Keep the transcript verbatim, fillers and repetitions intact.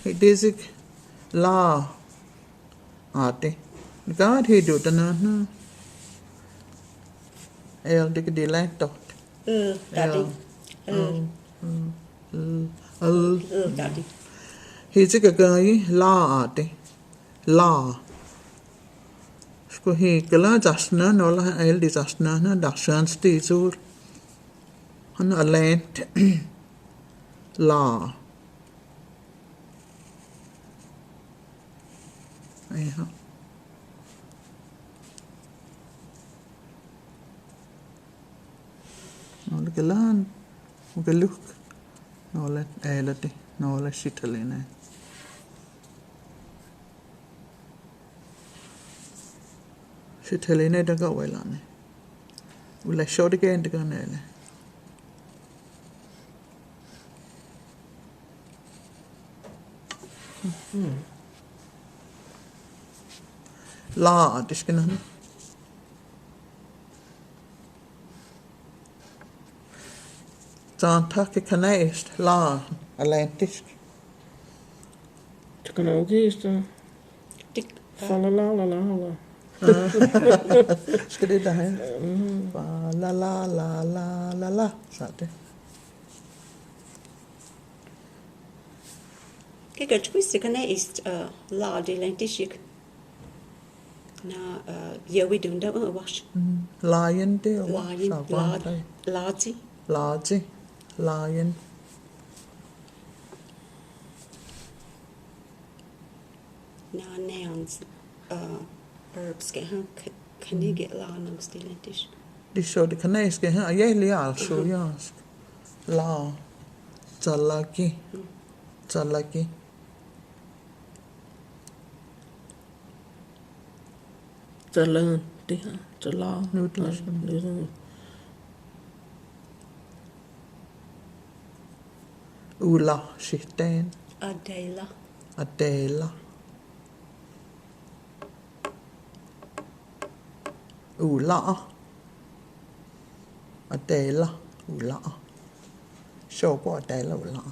Hi di zik la. Ati. Gaat hi du ta na na. El di ki di lento. Ư, ta di. Ư. Ư, ư, ư. Ư, ta di. Hi zik a gai la ati. La. Skuhi kala jasna no la el di jasna na dak shansti zur. Han a lent. La. Aiha. Nole kelan, mukeluk. Nole elati, nole sitaline. Sitaline daga welane. Ula shodike daga nele. La, tiskina. Zanta ke kanaist, la, alentisk. Tikana ugi ista. Tik. Fa la la la la la. Skede da he. Fa la la la la la la. Sate. Ke ke chwisi kanaist, uh, la di lentisik. Na, uh, yewi dunda, uh, wash. Lajen di, wash. Lajen, sa la, guantai. Laji. Laji. Lajen. Na nouns, uh, verbs ke, ha, ke, kani ke la nouns di lentis. Di so di kani ke, ha, aye li al su yas. La. Zalaki. Zalaki. Zalan, di, ha, zala. Nutlas. Ha, nutlas. Ula, sihten. Adela. Adela. Ula. Adela, ula. Shopo adela, ula.